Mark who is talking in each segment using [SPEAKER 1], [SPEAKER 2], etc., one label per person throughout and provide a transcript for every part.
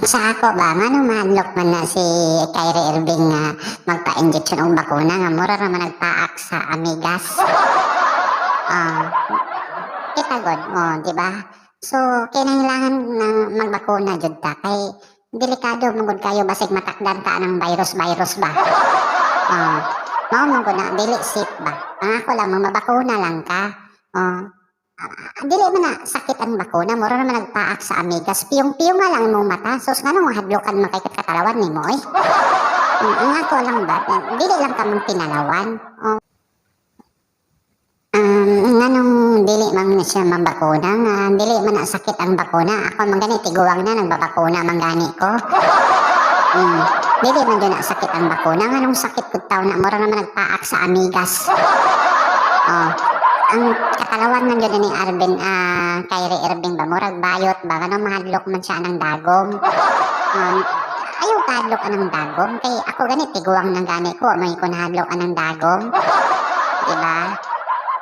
[SPEAKER 1] Sa ako ba, ngano mahadlok man na si Kyrie Irving nga magpa-injection og bakuna nga mura ra man nagpaak sa amigas? Ah, kita god, oh, di ba? So kinahanglan ng magbakuna jud ta kay delikado man gud kayo, basig matakdan ta ng virus-virus ba. Oh, mao man gud na dili safe ba. Ang ako lang, mabakuna lang ka. Oh, dili man na sakit ang bakuna, mura naman nagpaak sa amigas. Piyong-piyong nga lang imong mata. Sus, nganong mahadlokan man kay katalawan nimo eh? Ang ako lang ba, dili lang ka mang tinalawan. Oh. Nganong dili man siya mabakuna nga dili man na sakit ang bakuna? Ako man gani, tiguang na, nagbabakuna man gani ko. Dili man jud na sakit ang bakuna. Nganong sakit pud taw na, mura naman nagpaak sa amigas? Oh, ang katalawan man jud ni Arvin, Kyrie Irving ba, murag bayot ba, nganong mahadlok man siya ng dagom? Ayaw kahadlok anang dagom kay ako gani, tiguang nang gani ko, may ko nahadlok anang dagom. Diba?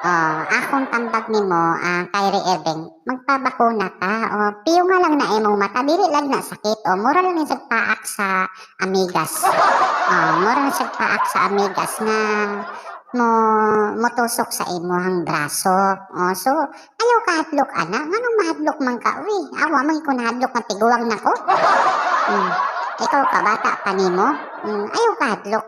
[SPEAKER 1] Oh, akong tambag nimo, Kyrie Irving, magpabakuna ka. Oh, piyo nga lang na imong mata, dili lang na sakit. Oh, mura lang ni sa paak sa amigas. Oh, mura lang sa paak sa amigas nga mo motusok sa imong braso. Oh, so ayaw kahadlok ana. Nganong mahadlok man ka? Uy, awa man ko nahadlok nga tiguang nako. Ikaw ka bata pa nimo. Ayaw kahadlok.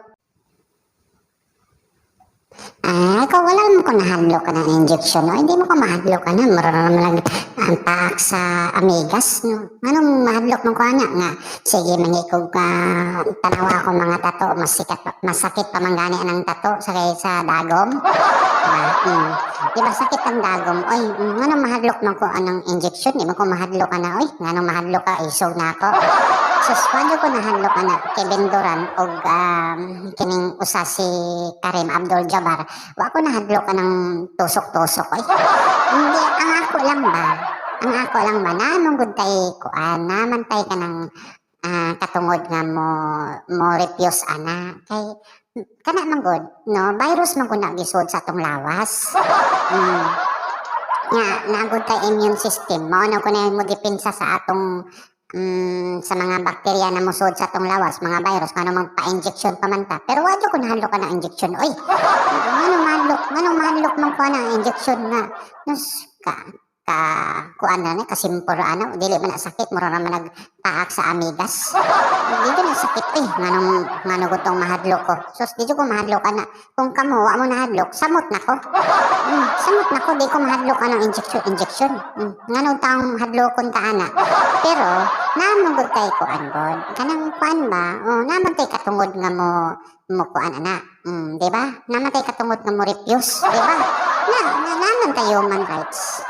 [SPEAKER 1] Ah, ikaw, wala mo ko nahadlok ka ng injection, no? Hindi mo ko mahadlok ka na. Mura naman lang ang paak sa amigas, no? Anong mahadlok mo ko ana nga? Sige, mangikog ka, tanawa ako mga tato, masikat, masakit pa man gani ang tato sa kay sa dagom. Diba? Diba sakit ang dagom? Oy, nganong mahadlok man ko anang injection? Di mo ko mahadlok ka na, oy. Nganong mahadlok ka, isog na ako. Sus, wala ko nahadlok ana Kevin Durant og kining usa si Kareem Abdul-Jabbar. Wa ko nahadlok anang tusok-tusok oy. Hindi, ang ako lang ba? Ang ako lang ba naman gud tay kuan, naman tay kanang katungod nga mo mo refuse ana kay kana man gud, no, virus man gud na gisud sa atong lawas. Nga naagod tay immune system mao na ko na mo depensa sa atong sa mga bakterya na musod sa atong lawas, mga virus, ngano magpa-injection pa man ta. Pero wa jud ko nahadlok ka na injection, oy. Nganong mahadlok man ko na injection nga nus ka ka kuan na ni kasimple ana, dili man na sakit, mura naman nagpaak sa amigas. Di na sakit eh, nganong ngano gutong mahadlok ko? Sus, di jud ko mahadlok ana. Kung kamo wa mo nahadlok, samot na ko. Samot na ko, di ko mahadlok anang injection injection. Nganong taong hadlokon ta ana? Pero naman gud tay kuan god. Kanang kuan ba? Oh, naman tay katungod nga mo mo kuan ana. Di ba? Naman tay katungod nga mo refuse, di ba? Na naman tay human rights.